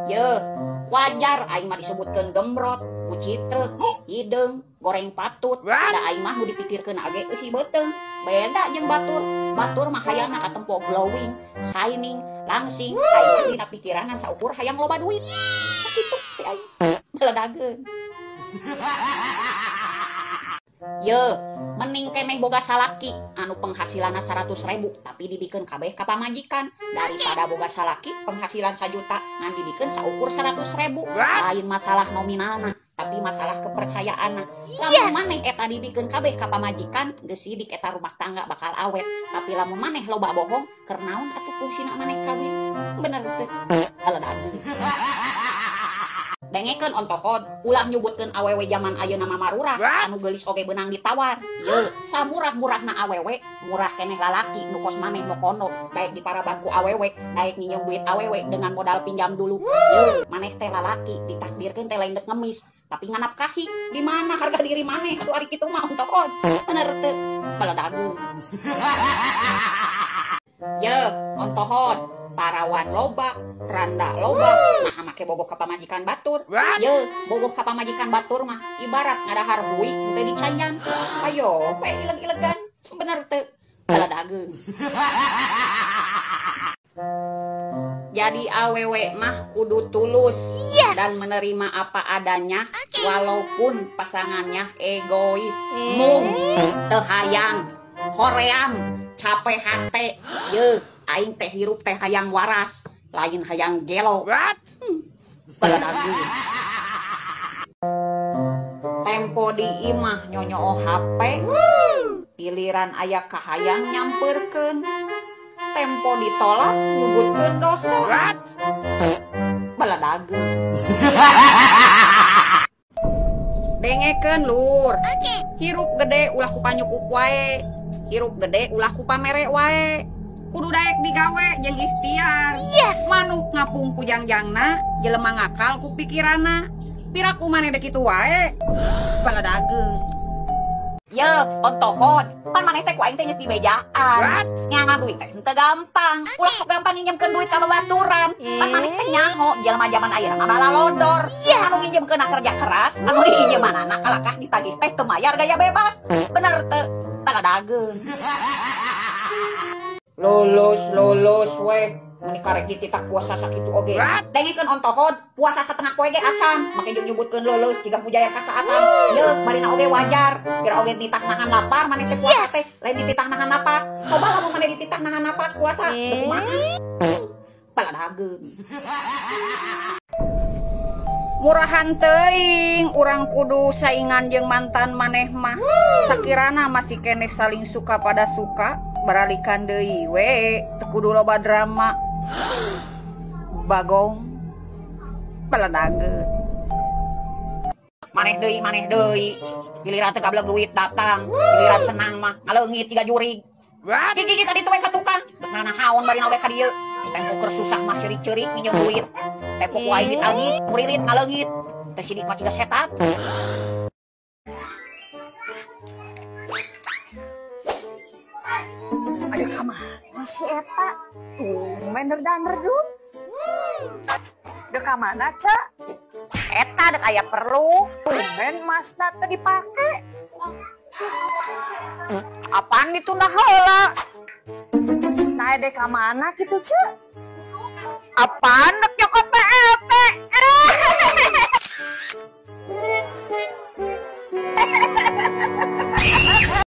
Yeuh, wajar aing mah disebutkeun gembrot, kucitrek, hideung, goreng patut. Da aing mah nu dipikirkeun age eusi beuteung. Beda jeung batur. Batur mah hayangna katempo glowing, shining, langsing. Aing mah dina pikiran ngan saukur hayang loba duit. Sakitu teh aing. Beledageun. Yeuh, mending keneh boga salaki anu penghasilanna 100.000 tapi dibikeun kabeh ka pamajikan daripada boga salaki penghasilan 1 juta ngan dibikeun saukur 100.000. Lain masalah nominalna, tapi masalah kepercayaanna. Lamun maneh eta dibikeun kabeh ka pamajikan, geus sidik eta rumah tangga bakal awet. Tapi lamun maneh loba bohong, keur naon atuh fungsina maneh kawin? Bener teu? Beledageun. Dengekeun ontohod, ulah nyebutkeun awewe jaman ayeuna mah marurah, anu geulis oge beunang ditawar. Yeuh, samurah-murahna awewe, murah keneh lalaki nu kos maneh mokono, daek diparaban ku awewe, daek nginjem duit awewe dengan modal pinjam dulu. Yeuh, maneh teh lalaki ditakdirkeun teh lain dek ngemis, tapi nganapkahi. Di mana harga diri maneh atuh ari kitu mah ontohod? Bener teu? Beledageun. Yeuh, ontohod, parawan loba, randa loba, nah make bogoh ka pamajikan batur. Yeuh, bogoh ka pamajikan batur mah ibarat ngadahar buik teu dicayan. Ayo, we ileg-ilegan. Bener teu? Beledageun. Jadi awewe mah kudu tulus dan menerima apa adanya walaupun pasangannya egois, mung, teu hayang, hoream, capek hate. Yeuh, aing teh hirup teh hayang waras, lain hayang gelo. Beledageun. Tempo di imah nyonyoo HP, giliran aya kahayang nyamperkeun. Tempo ditolak nyebutkeun dosa. Beledageun. Dengekeun lur. Hirup gede ulah ku panyukup wae. Hirup gede ulah ku pamere wae. Kudu daek digawe jeung ikhtiar. Manuk ngapung ku jangjangna, jelema ngakal ku pikiranna. Piraku maneh dek kitu wae. Beledageun. Yeuh, ontohod, pan maneh teh ku aing teh geus dibejaan. Nyangan duit teh henteu gampang. Ulah sok gampang nginjemkeun duit ka babaturan. Pan maneh teh nyaho jelema jaman ayeuna mah balalodor. Anu nginjemkeun kerja keras, anu diinjemanana kalakah ditagih teh teu mayar gaya bebas. Bener teu? Beledageun. Lulus weh. Meni karek dititah puasa sakitu oge. Dengekeun ontohod, puasa setengah poe ge acan, make jeung nyebutkeun lulus jiga mujayar kasaatan. Yeuh, barina oge wajar. Kira oge dititah nahan lapar maneh teh puasa teh, lain dititah nahan napas. Coba lamun maneh dititah nahan napas puasa, teu kumaha? Beledageun. Murahan teuing urang kudu saingan jeung mantan maneh mah. Sakirana masih keneh saling suka pada suka, baralikan deui we, teu kudu loba drama. Bagong. Beledageun. Maneh deui. Giliran teu gablek duit datang, giliran senang mah ngaleungit jiga jurig. Gigi ka ditu we ka tukang, dek nanahaon barina oge ka dieu. Tempo keur susah mah ceurik-ceurik nginjem duit. Tempo ku aing ditagih, murilit ngaleungit. Teh sidik mah jiga setan. Aduh kamana si eta? Tumben nerdan-nerdun. Dek kamana, Cak? Eta dek aya perlu. Tumben masna teu dipake. Apaan ditunda heula? Nah, dek kamana kitu, Cak? Apaan dek nyokot PLT?